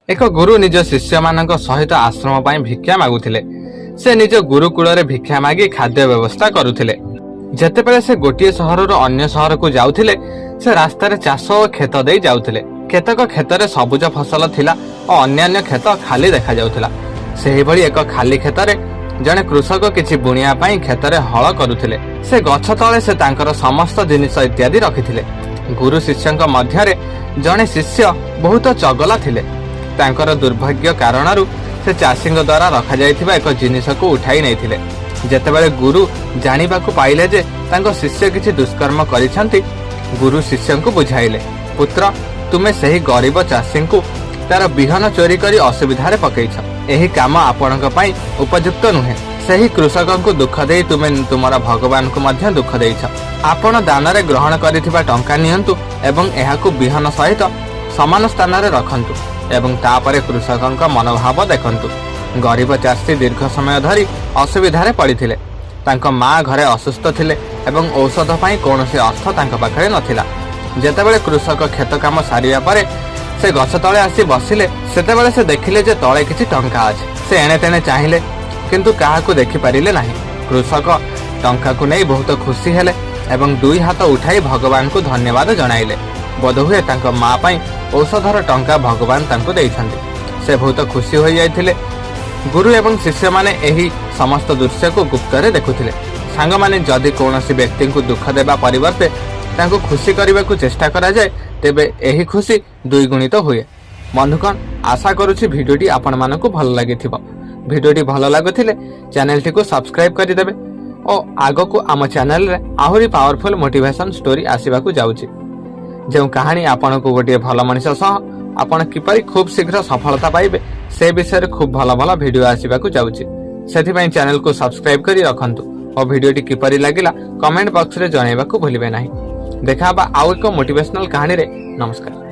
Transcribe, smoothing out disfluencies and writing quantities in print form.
ଏକ ଗୁରୁ ନିଜ ଶିଷ୍ୟମାନଙ୍କ ସହିତ ଆଶ୍ରମ ପାଇଁ ଭିକ୍ଷା ମାଗୁଥିଲେ। ସେ ନିଜ ଗୁରୁକୁଳରେ ଭିକ୍ଷା ମାଗି ଖାଦ୍ୟ ବ୍ୟବସ୍ଥା କରୁଥିଲେ। ଯେତେବେଳେ ସେ ଗୋଟିଏ ସହରରୁ ଅନ୍ୟ ସହରକୁ ଯାଉଥିଲେ, ସେ ରାସ୍ତାରେ ଚାଷ ଓ କ୍ଷେତ ଦେଇ ଯାଉଥିଲେ। କେତେକ କ୍ଷେତରେ ସବୁଜ ଫସଲ ଥିଲା ଓ ଅନ୍ୟାନ୍ୟ କ୍ଷେତ ଖାଲି ଦେଖାଯାଉଥିଲା। ସେହିଭଳି ଏକ ଖାଲି କ୍ଷେତରେ ଜଣେ କୃଷକ କିଛି ବୁଣିବା ପାଇଁ କ୍ଷେତରେ ହଳ କରୁଥିଲେ। ସେ ଗଛ ତଳେ ସେ ତାଙ୍କର ସମସ୍ତ ଜିନିଷ ଇତ୍ୟାଦି ରଖିଥିଲେ। ଗୁରୁ ଶିଷ୍ୟଙ୍କ ମଧ୍ୟରେ ଜଣେ ଶିଷ୍ୟ ବହୁତ ଚଗଲା ଥିଲେ। ତାଙ୍କର ଦୁର୍ଭାଗ୍ୟ କାରଣରୁ ସେ ଚାଷୀଙ୍କ ଦ୍ୱାରା ରଖାଯାଇଥିବା ଏକ ଜିନିଷକୁ ଉଠାଇ ନେଇଥିଲେ। ଯେତେବେଳେ ଗୁରୁ ଜାଣିବାକୁ ପାଇଲେ ଯେ ତାଙ୍କ ଶିଷ୍ୟ କିଛି ଦୁଷ୍କର୍ମ କରିଛନ୍ତି, ଗୁରୁ ଶିଷ୍ୟଙ୍କୁ ବୁଝାଇଲେ, "ପୁତ୍ର, ତୁମେ ସେହି ଗରିବ ଚାଷୀଙ୍କୁ ତାର ବିହନ ଚୋରି କରି ଅସୁବିଧାରେ ପକେଇଛ। ଏହି କାମ ଆପଣଙ୍କ ପାଇଁ ଉପଯୁକ୍ତ ନୁହେଁ। ସେହି କୃଷକଙ୍କୁ ଦୁଃଖ ଦେଇ ତୁମେ ତୁମର ଭଗବାନଙ୍କୁ ମଧ୍ୟ ଦୁଃଖ ଦେଇଛ। ଆପଣ ଦାନରେ ଗ୍ରହଣ କରିଥିବା ଟଙ୍କା ନିଅନ୍ତୁ ଏବଂ ଏହାକୁ ବିହନ ସହିତ ସମାନ ସ୍ଥାନରେ ରଖନ୍ତୁ ଏବଂ ତାପରେ କୃଷକଙ୍କ ମନୋଭାବ ଦେଖନ୍ତୁ।" ଗରିବ ଚାଷୀ ଦୀର୍ଘ ସମୟ ଧରି ଅସୁବିଧାରେ ପଡ଼ିଥିଲେ। ତାଙ୍କ ମା ଘରେ ଅସୁସ୍ଥ ଥିଲେ ଏବଂ ଔଷଧ ପାଇଁ କୌଣସି ଅର୍ଥ ତାଙ୍କ ପାଖରେ ନଥିଲା। ଯେତେବେଳେ କୃଷକ କ୍ଷେତ କାମ ସାରିବା ପରେ ସେ ଗଛ ତଳେ ଆସି ବସିଲେ, ସେତେବେଳେ ସେ ଦେଖିଲେ ଯେ ତଳେ କିଛି ଟଙ୍କା ଅଛି। ସେ ଏଣେ ତେଣେ ଚାହିଁଲେ, କିନ୍ତୁ କାହାକୁ ଦେଖିପାରିଲେ ନାହିଁ। କୃଷକ ଟଙ୍କାକୁ ନେଇ ବହୁତ ଖୁସି ହେଲେ ଏବଂ ଦୁଇ ହାତ ଉଠାଇ ଭଗବାନଙ୍କୁ ଧନ୍ୟବାଦ ଜଣାଇଲେ। ବୋଧହୁଏ ତାଙ୍କ ମା ପାଇଁ ଔଷଧର ଟଙ୍କା ଭଗବାନ ତାଙ୍କୁ ଦେଇଛନ୍ତି। ସେ ବହୁତ ଖୁସି ହୋଇଯାଇଥିଲେ। ଗୁରୁ ଏବଂ ଶିଷ୍ୟମାନେ ଏହି ସମସ୍ତ ଦୃଶ୍ୟକୁ ଗୁପ୍ତରେ ଦେଖୁଥିଲେ। ସାଙ୍ଗମାନେ, ଯଦି କୌଣସି ବ୍ୟକ୍ତିଙ୍କୁ ଦୁଃଖ ଦେବା ପରିବର୍ତ୍ତେ ତାଙ୍କୁ ଖୁସି କରିବାକୁ ଚେଷ୍ଟା କରାଯାଏ, ତେବେ ଏହି ଖୁସି ଦ୍ୱିଗୁଣିତ ହୁଏ। ବନ୍ଧୁଗଣ, ଆଶା କରୁଛି ଭିଡ଼ିଓଟି ଆପଣମାନଙ୍କୁ ଭଲ ଲାଗିଥିବ। ଭିଡ଼ିଓଟି ଭଲ ଲାଗୁଥିଲେ ଚ୍ୟାନେଲଟିକୁ ସବସ୍କ୍ରାଇବ୍ କରିଦେବେ ଓ ଆଗକୁ ଆମ ଚ୍ୟାନେଲରେ ଆହୁରି ପାୱାରଫୁଲ୍ ମୋଟିଭେସନ୍ ଷ୍ଟୋରି ଆସିବାକୁ ଯାଉଛି, ଯେଉଁ କାହାଣୀ ଆପଣଙ୍କୁ ଗୋଟିଏ ଭଲ ମଣିଷ ସହ ଆପଣ କିପରି ଖୁବ୍ ଶୀଘ୍ର ସଫଳତା ପାଇବେ, ସେ ବିଷୟରେ ଖୁବ୍ ଭଲ ଭଲ ଭିଡ଼ିଓ ଆସିବାକୁ ଯାଉଛି। ସେଥିପାଇଁ ଚ୍ୟାନେଲକୁ ସବସ୍କ୍ରାଇବ୍ କରି ରଖନ୍ତୁ ଓ ଭିଡ଼ିଓଟି କିପରି ଲାଗିଲା, କମେଣ୍ଟ ବକ୍ସରେ ଜଣାଇବାକୁ ଭୁଲିବେ ନାହିଁ। ଦେଖା ହେବା ଆଉ ଏକ ମୋଟିଭେସନାଲ କାହାଣୀରେ। ନମସ୍କାର।